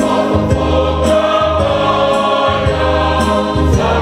Faafofoga mai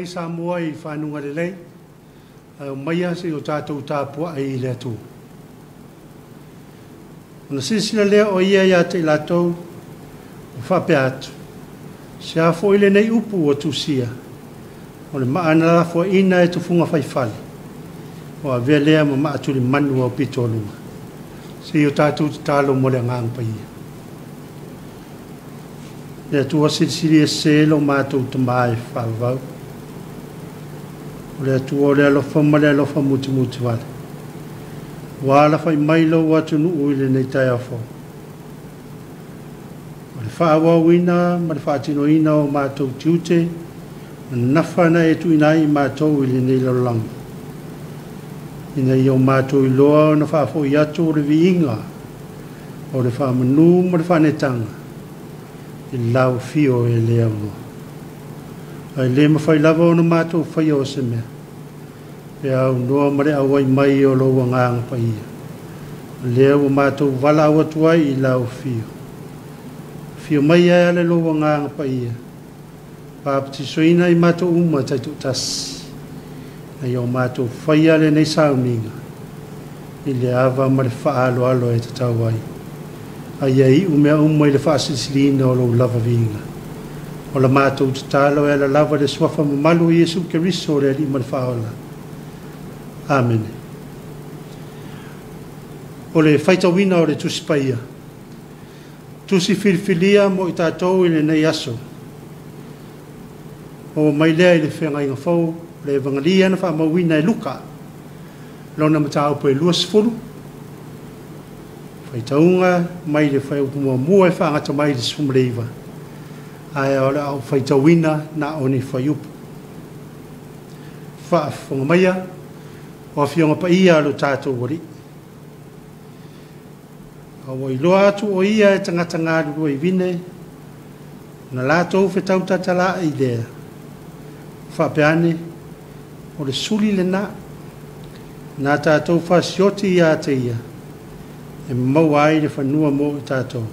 Samoa i fanuga lelei, ae omaia se i o tatou tapuai i le Atua. Ona silasila lea o ia ia te i latou, ua faapea atu, se a foi lenei upu ua tusia, o le maa na lafoaiina e tufuga faifale, ua avea lea ma maa tulimanu au pito o luga. Se i o tatou tatalo mo le agaga paia. Le Atua silisili ese lo matou Tama e faavavau. O le Atua o le alofa ma le alofa mutimutivale. Ua alafai mai lou atunuu i lenei taeao fou. O le faaauauina ma le faatinoina o matou tiute ma nafa na e tuuina ai i matou i lenei lalolagi. Ina ia o matou iloa ona faafoi atu o le viiga, o le faamanu ma le faanetaga i lau afio e le aunoa. Ae le mafai lava ona matou faia o se mea, pe aunoa ma le auai mai o lou agaga paia. O lea ua matou valaau atu ai i lau afio. Afio mai e ala i lou agaga paia, papatisoina i matou uma taitoatasi, ina ia o matou faia lenei sauniga i le ava ma le faaaloalo e tatau ai. A ia iu mea uma i le faasilisiliina o lou lava viiga. O la matou tatalo e ala lava le suafa mamalu o Iesu Keriso o le Alii ma le Faaola. Amene. O le faitauina o le Tusi Paia. Tusi filifilia mo i tatou i lenei aso. Maua mai lea i le Feagaiga Fou, le Evangelia na faamauina e Luka, lona mataupu e 20, faitauga mai le fuaiupu muamua e faagata mai i le 19, ae o le a ou faitauina na o ni fuaiupu. Faafofoga maia o Afioga Paia a lo tatou Alii. A ua iloa atu o ia e tagata galulue i vine, ona latou fetau tatalaai lea. Faapea ane, o le suli lena, na tatou fasioti ia te ia, e maua ai le fanua mo i tatou.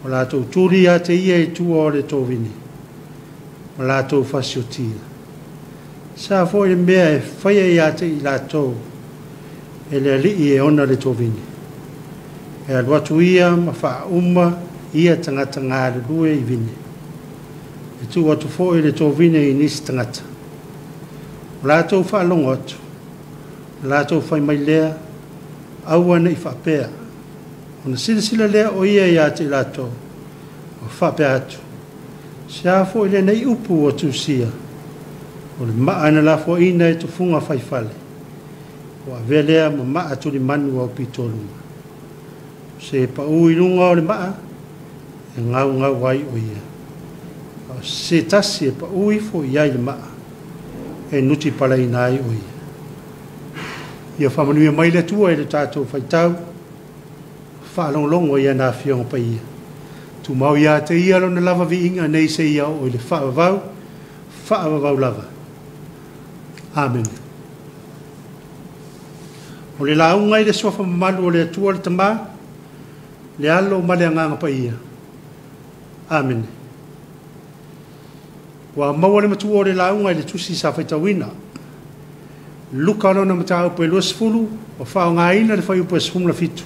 O latou tuli ia te ia i tua o le tovine, ma latou fasiotia. Sa foi le mea e faia ia te i latou, e le alii e ona le tovine. E alu atu ia ma faauma ia tagata galulue i vine. E tuu atu foi le tovine i nisi tagata. O latou faalogo atu, o latou fai mai lea, aua nei faapea. Ona silasila lea o ia ia te i latou, o faapea atu, se a foi lenei upu ua tusia, o le maa na lafoaina e tufuga faifale, ua avea lea ma maa tulimanu au pitoluga. Se pau i luga o le maa, e gaugau ai o ia. O se tasi e pau ifo i ai le maa, e nuti palaina ai o ia. Ia faamanuia mai le Atua i le tatou faitau, faalogologo ia na afioga paia. Tumau ia te ia lona lava viiga nei se ia o i le faavavau, faavavau lava. Amene. O le lauga i le suafa mamalu o le Atua le Tama, le Alo ma le Agaga Paia. Amene. Ua maua le matua o le lauga i le tusi sa faitauina. Luka lona mataupu e 20, o faaaogaina le fuaiupu e 17,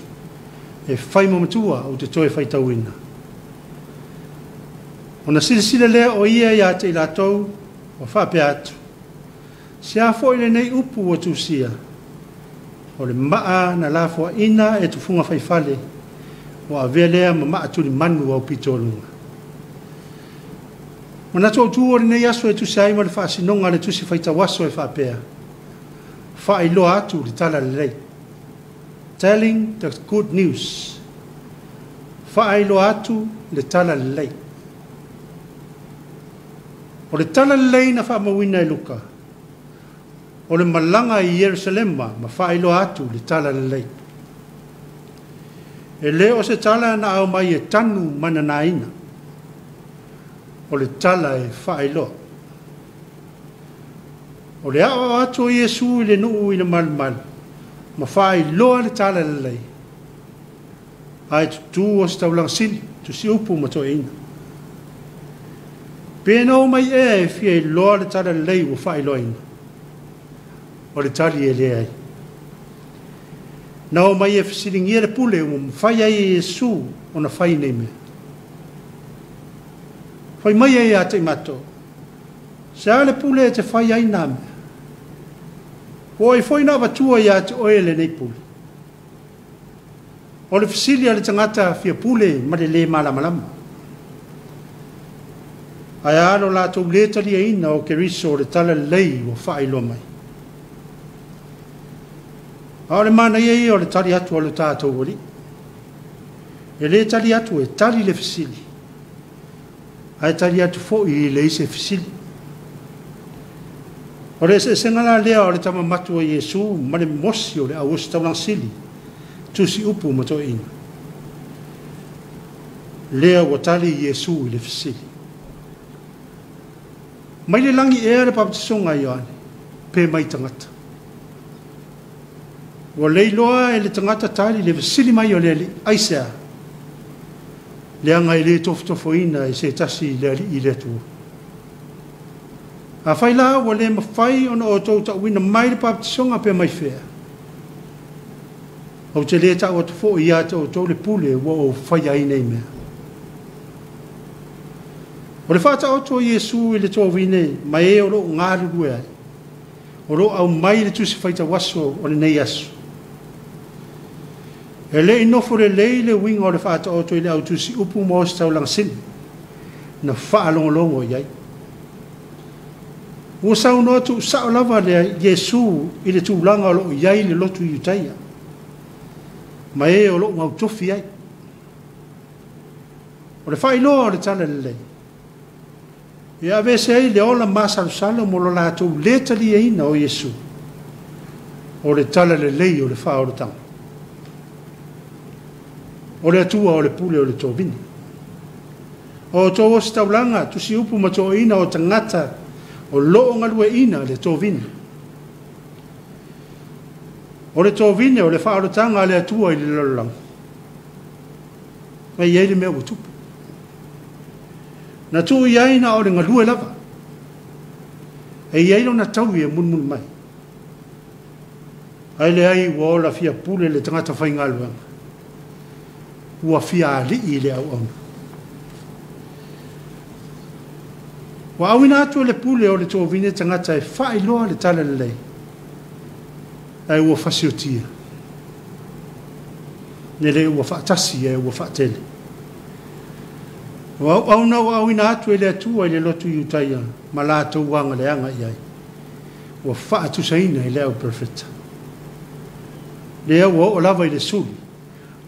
e fai ma matua ou te toe faitauina. Ona silasila lea o ia ia te i latou, ua faapea atu, se a foi lenei upu ua tusia, o le maa na lafoaina e tufuga faifale, ua avea lea ma maa tulimanu au pitoluga. Manatu autu o lenei aso e tusa ai ma le faasinoga a le tusi faitau aso e faapea, faailoa atu le tala lelei. Telling the good news. Faailoa atu le tala lelei. O le tala lelei na faamauina e Luka, o le malaga i Ierusalema ma faailoa atu le tala lelei. E le o se tala na aumai e tanu mananaina, o le tala e faailoa. O le aoao atu o Iesu i le nuu i le malumalu, ma faailoa le tala lelei. Ae tutū o se taulaga sili, tusiupu ma toeaina. Pe na omai ea e fia iloa le tala lelei ua faailoaina. O le tali e leai. Na omai e fesiligia le pule ua mafai ai e Iesu ona fai nei mea. Fai mai ai ia te i matou, se a le pule e te fai ai nā mea. Po o ai foi na avatua ia te oe lenei pule. O le fesili a le tagata fia pule ma le lē malamalama. Ae a lo latou lē taliaina o Keriso o le talalelei ua faailoa mai. A o le manaia ia o le tali atu a lo tatou Alii. E lē tali atu e tali le fesili, ae tali atu foi e leai se fesili. O le eseesega la lea o le tama matua Iesu ma le mosi o le au ositaulaga sili, tusi upu ma toeaiina. Lea ua tali Iesu i le fesili. Mai le lagi ea le papatisoga a Ioane, pe mai tagata. Ua leiloa e le tagata tali le fesili mai o le Alii, aisea? Leaga e lē tofotofoina e se tasi le Alii i le Atua. Afai la ua le mafai ona outou ta'uina mai le papatisoga pe mai fea, ou te lē ta'u atu foi ia te outou le pule ua ou faia ai nei mea. O le faataoto o Iesu i le tovine ma e o loo galulue ai, o loo aumai le tusi faitauaso o lenei aso. E lei nofo lelei le uiga o le faataoto i le au tusi upu ma ositaulaga sili, na faalogologo i ai. Ua saunoa tuusao lava le Iesu i le tulaga o loo i ai le lotu Iutaia, ma e o loo gautofi ai. O le faailoa o le talalelei, e aveese ai le ola masalosalo mo lo latou lē taliaina o Iesu, o le talalelei o le faaolataga. O le Atua o le pule o le tovine. O outou ositaulaga, tusi upu ma toeaiina o tagata o loo galueaina le tovine. O le tovine o le faaolataga a le Atua i le lalolagi. Ma i ai le mea ua tupu. Na tuu i ai na o le galue lava. E i ai lona taui e mulimuli mai. Ae leai ua ola fia pule le tagata faigaluega. Ua fia alii le auauna. Ua auina atu e le pule o le tovine tagata e faailoa le talalelei. Ae ua fasiotia. Ne le ua faatasi ae ua faatele. O auauna ua auina atu e le Atua i le lotu Iutaia ma latou agaleaga i ai. Ua faatusaina i le au perofeta. Lea ua oo lava i le suli,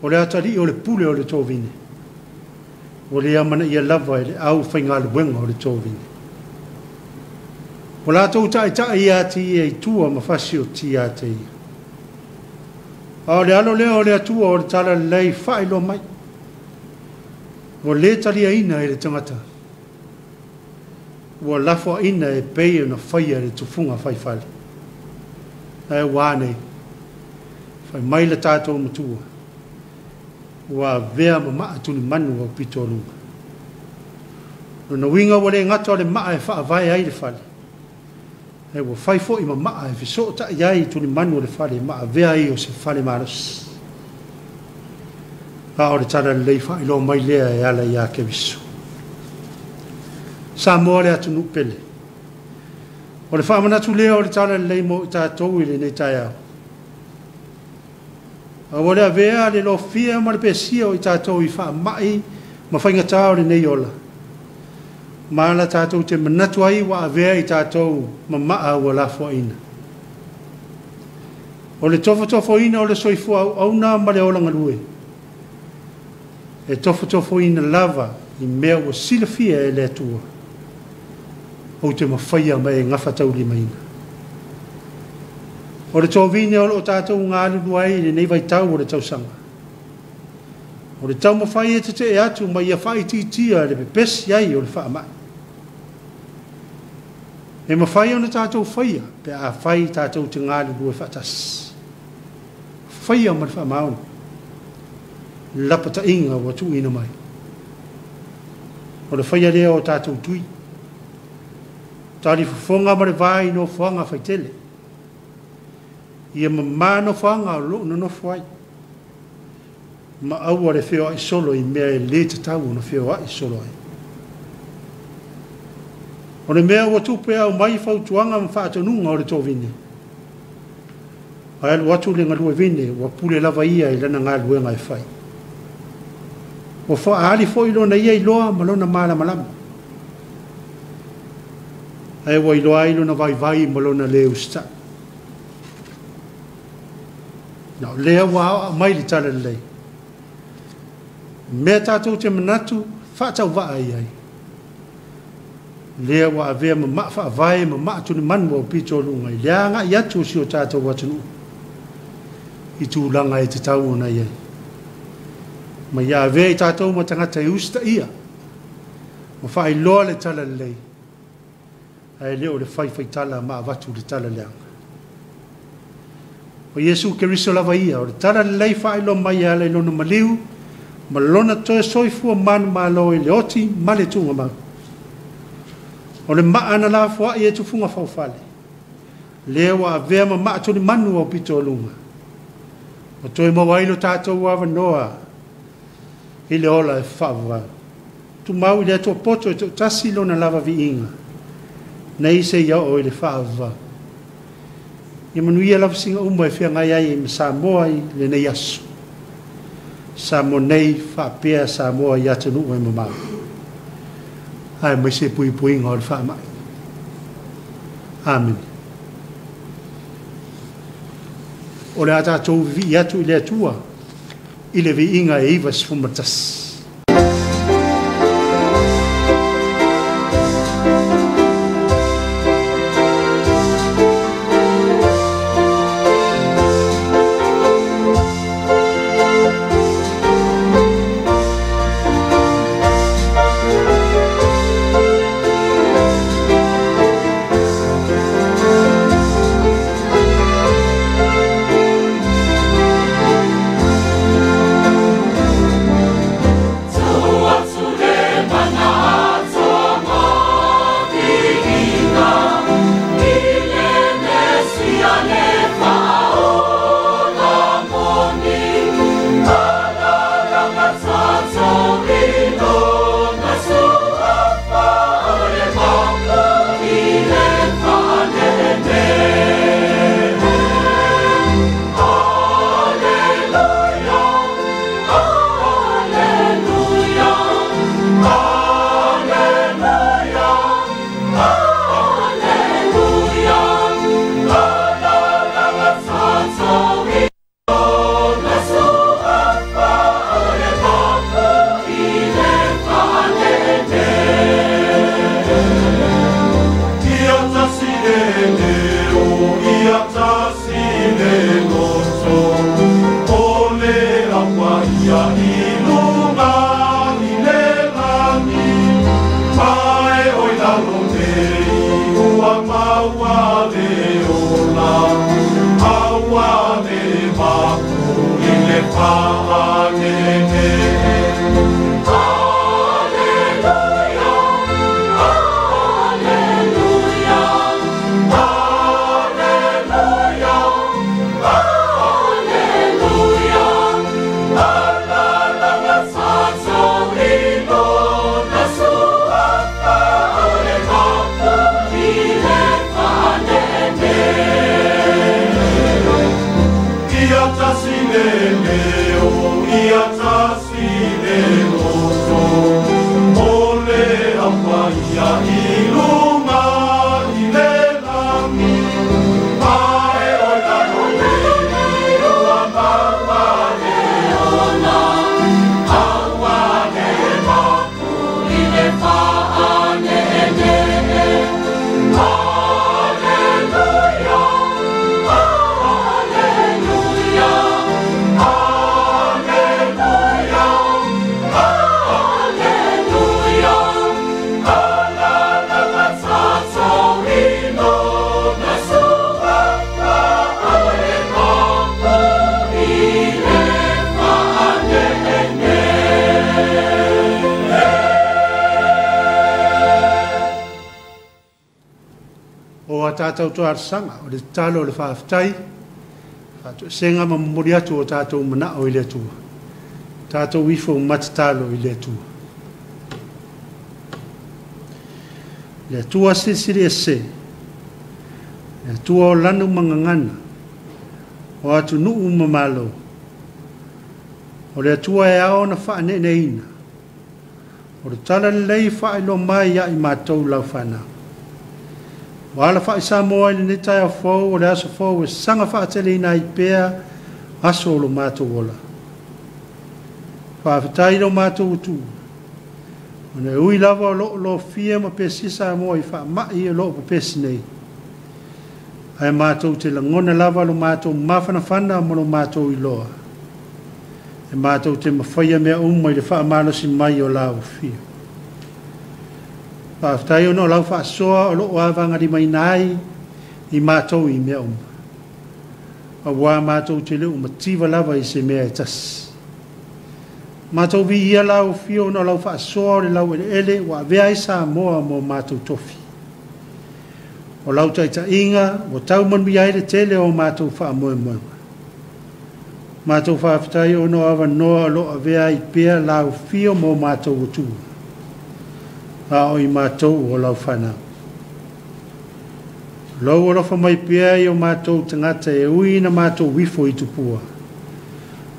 o le atalii o le pule o le tovine. Ua le amanaia lava e le au faigaluega o le tovine. Ua latou taitai ia te ia i tua ma fasiotia ia te ia. A o le alo lea o le Atua o le talalelei faailoa mai. Ua lē taliaina e le tagata. Ua lafoaina e pei ona faia le tufuga faifale. Ae ua a nei, fai mai le tatou matua, ua avea ma maa tulimanu au pito o luga. Lona uiga ua le gata o le maa e faavae ai le fale, ae ua fai foi ma maa e fesootai ai tulimanu o le fale ma avea ai o se fale malosi. A o le talalelei faailoa mai lea e ala ia Keriso. Samoa le atunuu pele. O le faamanatu lea o le talalelei mo i tatou i lenei taeao. A ua le avea le lofia ma le pesia o i tatou i faamai ma faigata o lenei ola. Ma ala tatou te manatu ai ua avea i tatou ma maa ua lafoaina. O le tofotofoina o le soifua auauna ma le ola galue. E tofotofoina lava i mea ua silafia e le Atua. Ou te mafaia ma e gafataulimaina. O le tovine o loo tatou galulue ai i lenei vaitau o le tausaga. O le taumafai e tetee atu ma ia faaitiitia le pepesi ai o le faamai. E mafai ona tatou faia pe afai tatou te galulue faatasi. Faia ma le faamaoni. Lapataiga ua tuuina mai. O le faia lea o tatou tui. Talifofoga ma le va i nofoaga faitele. Ia mamā nofoaga o loo nonofo ai. Ma aua le feoai solo i mea e lē tatau ona feoai solo ai. O le mea ua tupu e aumai fautuaga ma faatonuga o le tovine. Ae alu atu le galuevine ua pule lava ia i lana galuega e fai. Ua faaali foi lona ia iloa ma lona malamalama. Ae ua iloa ai lona vaivai ma lona le usitai. Na o lea ua aoao mai le talalelei. Mea tatou te manatu faatauvaa i ai. Lea ua avea ma maa faavae ma maa tulimanu au pito o luga i le agai atu o si o tatou atunuu i tulaga e tatau ona i ai. Ma ia avea i tatou ma tagata e usitaia ma faailoa le talalelei ae le o le faifaitala ma avatu le tala leaga. O Iesu Keriso lava ia, o le talalelei faailoa mai e ala i lona maliu ma lona toe soifua manumalo i le oti ma le tuugamau. O le maa na lafoai e tufuga faufale, lea ua avea ma maa tulimanu au pito o luga. O toe maua ai lo tatou avanoa i le ola e faavavau. Tumau i le Atua poto e toatasi lona lava viiga, nei se ia oo i le faavavau. Ia manuia lava siga uma e feagai ai ma Samoa i lenei aso. Samoa nei faapea Samoa i atunuu e mamao. Ae mai se puipuiga o le faamai. Amene. O le a tatou vivii atu i le Atua i le viiga e 91. Tātou toarasanga, o le tatalo o le faafetai, faatoesega ma momoli atu o tātou manao i le Atua. Tātou ifo matatalo i le Atua. Le Atua silisili ese, le Atua o lanu magagana, o atunuu ma malo, o le Atua e ao ona faaneeneina, o le talalelei faailoa mai ia i matou lau fanau. Ua alafa'i Samoa i lenei taeao fou o le aso fou e saga faateleina ai pea aso o lo matou ola. Faafetai i lo matou Atua, ona e ui lava o loo lofia ma pesia Samoa i faama'i o loo pepesi nei, ae matou te lagona lava lo matou mafanafana ma lo matou iloa, e matou te mafaia mea uma i le faamalosi mai o lau Afio. Faafetai ona o lau faasoa o loo avagalimaina ai i matou i mea uma, auā matou te le o mativa lava i se mea e tasi. Matou viia lau Afio ona o lau faasoa o le laueleele ua avea ai Samoa mo matou tofi. O lau taitaiga ua taumanuia ai le tele o matou faamoemoega. Matou faafetai ona o avanoa o loo avea ai pea lau Afio mo matou Atua, a o i matou o lau fanau. Lou alofa mai pea i o matou tagata e ui na matou ifo i tupua,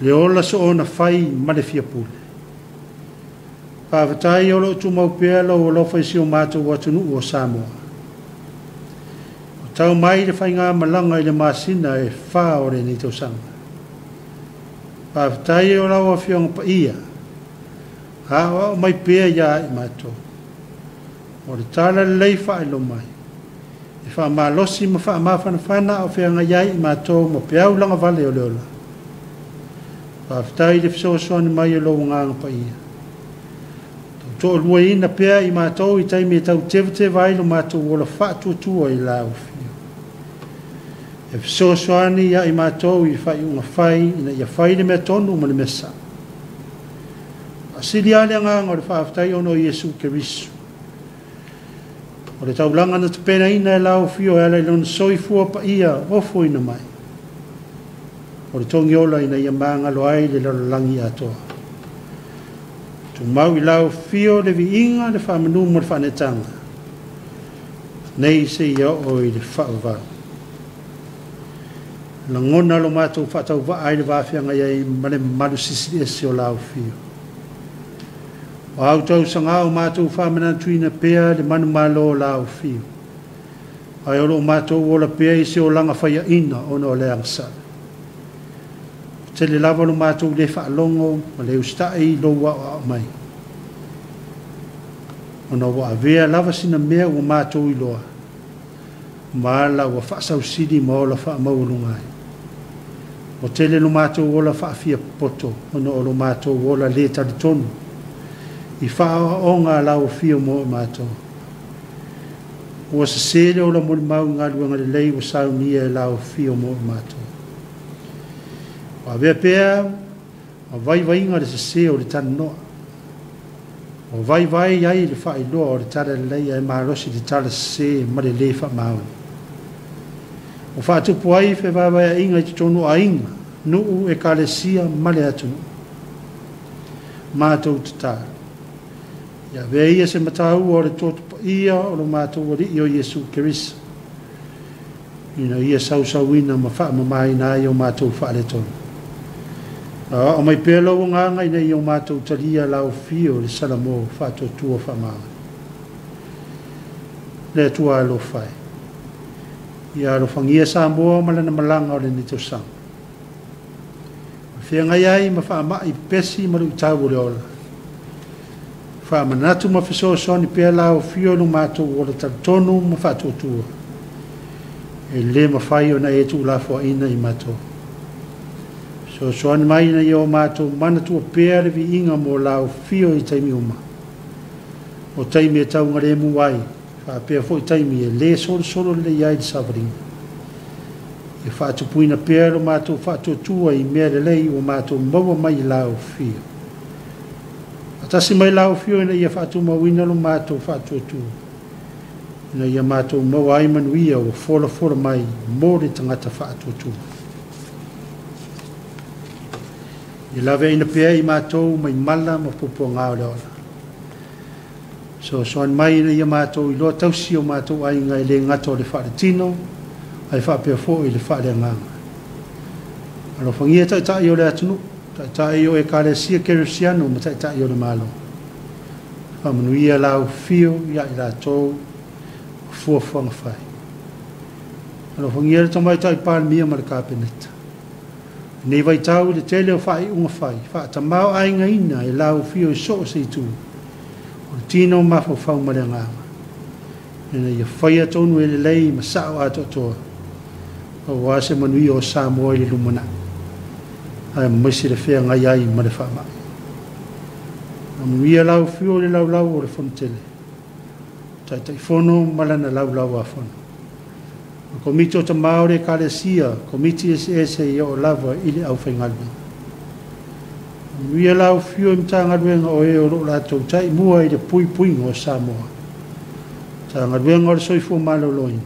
le ola soona fai ma le fiapule. Faafetai o loo tumau pea lou alofa i si o matou atunuu o Samoa. O tau mai le faigamalaga i le masina e 4 o lenei tausaga. Faafetai o lau Afioga Paia, aoao mai pea ia i matou. O le tala lelei faailoa mai, e faamalosi ma faamafanafana o feagai ai i matou ma peau lagavale o le ola. Faafetai le fesoasoani mai o lou Agaga Paia. Tautoaluaina pea i matou i taimi e tau tevateva ai lo matou ola faatuatua i lau Afio. E fesoasoani ia i matou i faaiuga fai ina ia fai le mea tonu ma le mea sao. Faasili lava le agaga o le faafetai ona o Iesu Keriso. O le taulaga na tapenaina e lau Afio e ala i lona soifua paia ofoina mai. O le togi ola ina ia magalo ai le lalolagi atoa. Tumau i lau Afio le viiga, le faamanu ma le faaneetaga, nei seia oo i le faavavau. Lagona lo matou faatauvaa ai le vaafeagai ai ma le mamalu silisiliese o lau Afio. O au tausaga o matou faamanatuina pea le manumalo o lau Afio, ae o loo matou ola pea i se olaga faiaina ona o le agasala. Tele lava lo matou le faalogo ma le usitai i lou aoao mai, ona ua avea lava sina mea ua matou iloa, ma ala ua faasausili ma ola faamaualuga ai. O tele lo matou ola faafiapoto ona o lo matou ola le talitonu i faaoaoga a lau Afio mo matou. Ua sese le ola molimau i galuega lelei ua saunia e lau Afio mo matou. Ua avea pea ma vaivaiga le sese o le talanoa. Ua vaivai ai le faailoa o le tala lelei ae malosi le tala sese ma le lē faamaoni. Ua faatupu ai fevaevaeaiga i totonu o aiga, nuu, ekalesia ma le atunuu. Matou tatalo, ia avea ia se mataua o le toto paia o lo matou Alii o Iesu Keriso, ina ia sausauina ma faamamaina ai o matou faaletonu. Aoao mai pea lou Agaga ina ia o matou talia lau Afio le Salamo faatuatua faamaoni. Le Atua alofa e, ia alofagia Samoa ma lana malaga o lenei tausaga. Feagai ai ma faama'i pepesi ma luitau o le ola. Faamanatu ma fesoasoani pea lau Afio i lo matou ola talitonu ma faatuatua, e le mafai ona e tuulafoaina i matou. Fesoasoani mai ina ia o matou manatua pea le viiga mo lau Afio i taimi uma. O taimi e taugalemu ai, faapea foi taimi e le solosolo lelei ai le savaliga. E faatupuina pea lo matou faatuatua i mea lelei ua matou maua mai i lau Afio. Faatasi mai lau Afio ina ia faatumauina lo matou faatuatua, ina ia matou maua ai manuia ua folafola mai mo le tagata faatuatua. Ia laveaina pea i matou mai mala ma puapuaga o le ola. Fesoasoani mai ina ia matou iloa tausi o matou aiga e le gata o le faaletino, ae faapea foi le faaleagaga. Alofagia taitai o le atunuu, taitai o ekalesia kerisiano ma taitai o le Malo. Faamanuia lau Afio ia i latou fuafuaga fai. Alofagia le Tamaitai Palemia ma le Kapeneta. Lenei vaitau i le tele o faaiuga fai, faatamaoaigaina e lau afio i so o se itu, o le tino mafaufau ma le agaga, ina ia faia tonu e lelei ma sao atoatoa, aua se manuia o Samoa i le lumanai, aemaise le feagai ai ma le faamai. Manuia lau afio i le laulau o le Fonotele, Taitaifono ma lana laulau a fono. O Komiti o Tama o le Ekalesia, Komiti eseese ia oo lava i le aufaigaluega. Manuia lau afio i Matagaluega o e o lo o latou taimua i le puipuiga o Samoa. Matagaluega o le Soifua Maloloina,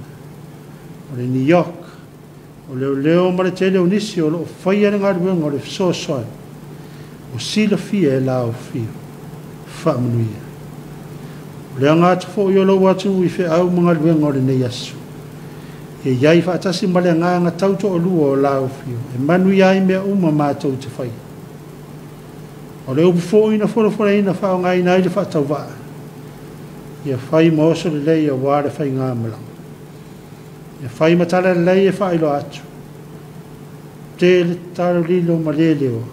o le NEOC, o Leoleo ma le tele o nisi o lo o faia le galuega o le fesoasoani, o silafia e lau afio, faamanuia. O le aga atu foi o lou atunuu i feau ma galuega o lenei aso. Ia i ai faatasi ma le agaga tautoalua o lau afio, e manuia ai mea uma matou te faia. O le upu foi na folafolaina faaaogaina ai le faatauvaa, ia fai ma oso lelei aua le faigamalaga. Ia fai ma tala lelei e faailoa atu, tele tatalo lilo ma le leoa,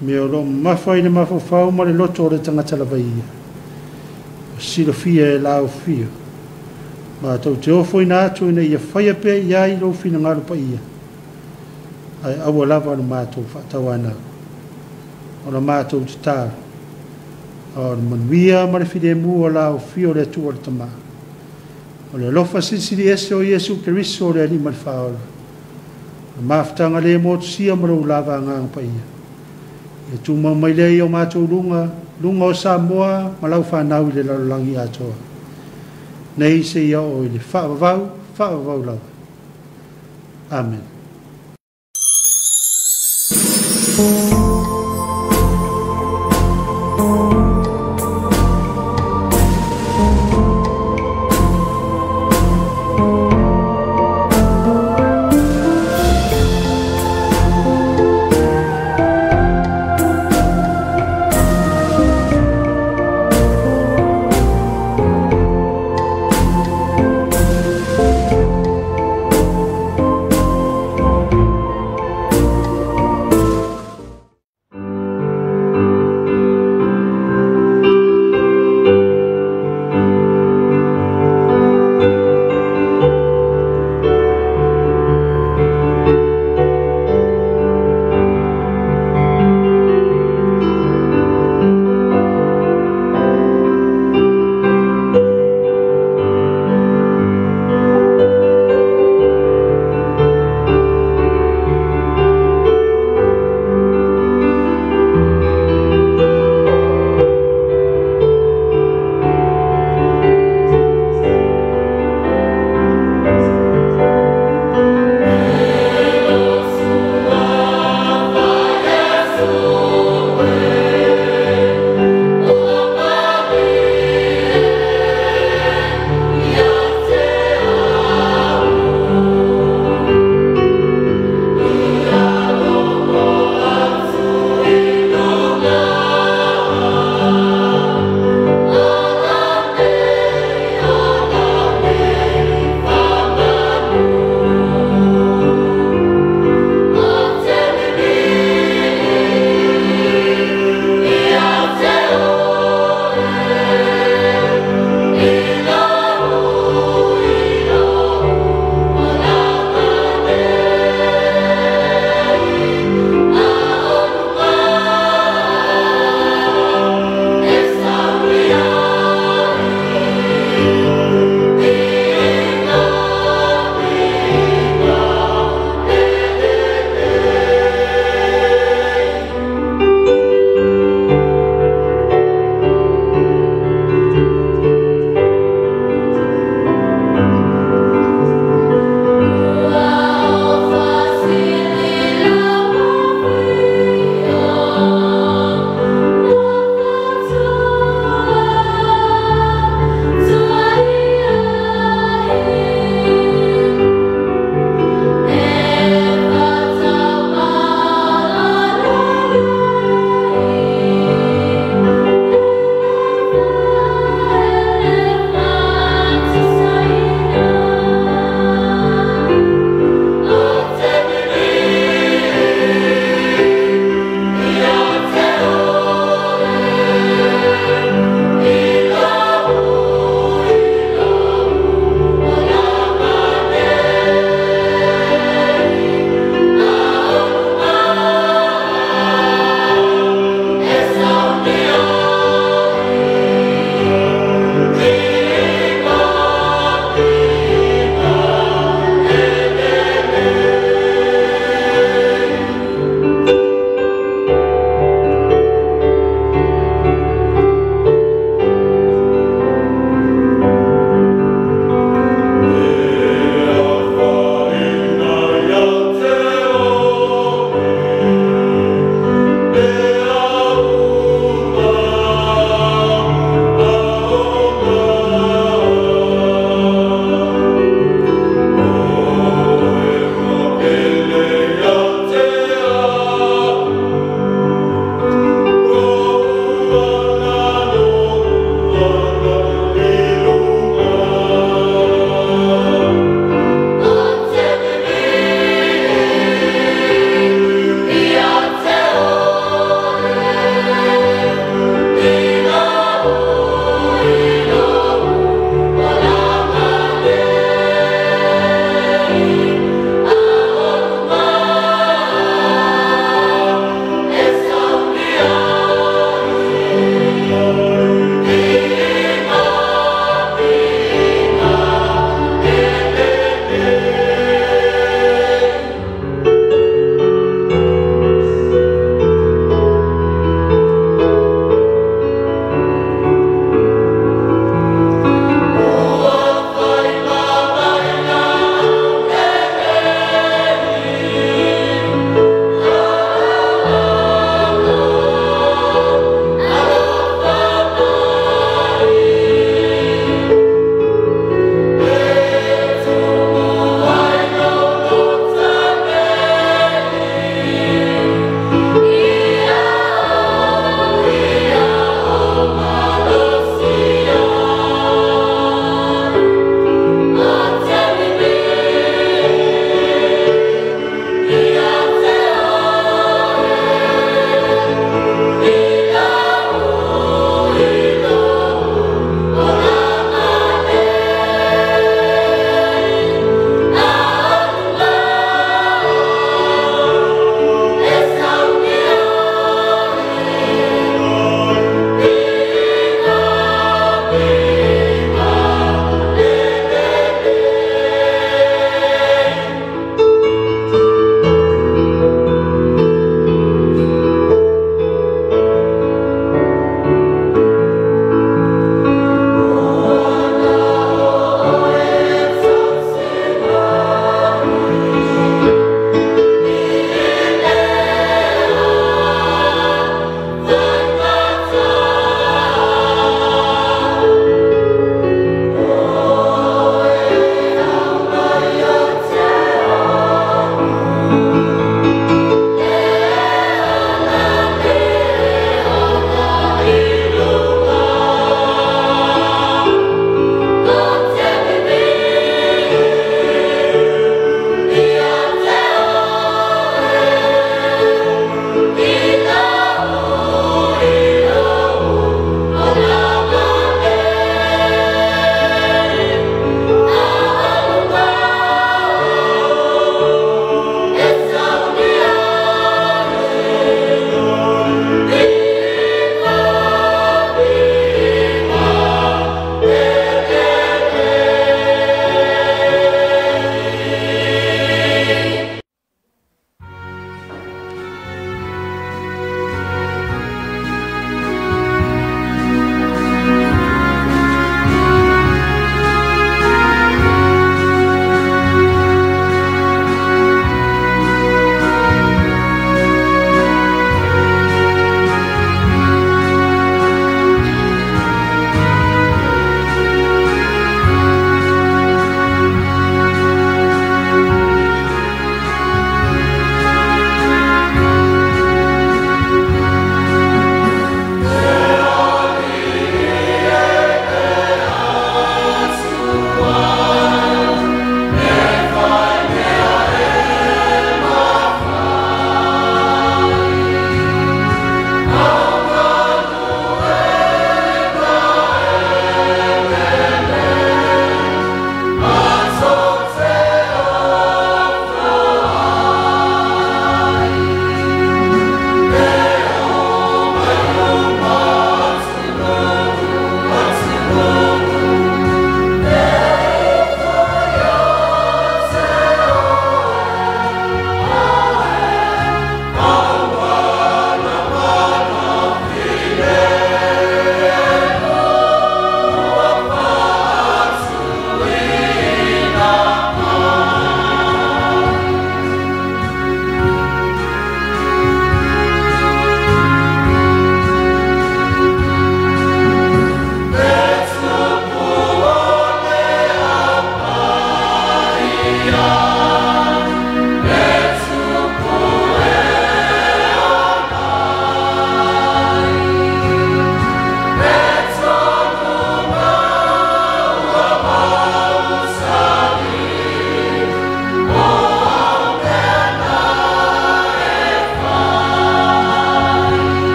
mea o lo o mamafa i le mafaufau ma le loto o le tagata lava ia. O silafia e lau afio, matou te ofoina atu ina ia faia pea i ai lou finagalo paia, ae aua lava le matou faatauanau. O la matou tatalo, a o le manuia ma le filemu o lau afio le Atua le Tama. O le alofa silisili ese o Iesu Keriso o le Alii ma le Faaola. O le mafutaga le motusia ma lou lava agaga paia. Ia tumau mai lea i o matou luga, luga o Samoa ma lau fanau i le lalolagi atoa. Nei seia oo i le faavavau, faavavau lava. Amen.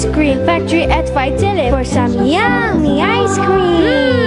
Ice Cream Factory at Faitele for some yummy ice cream.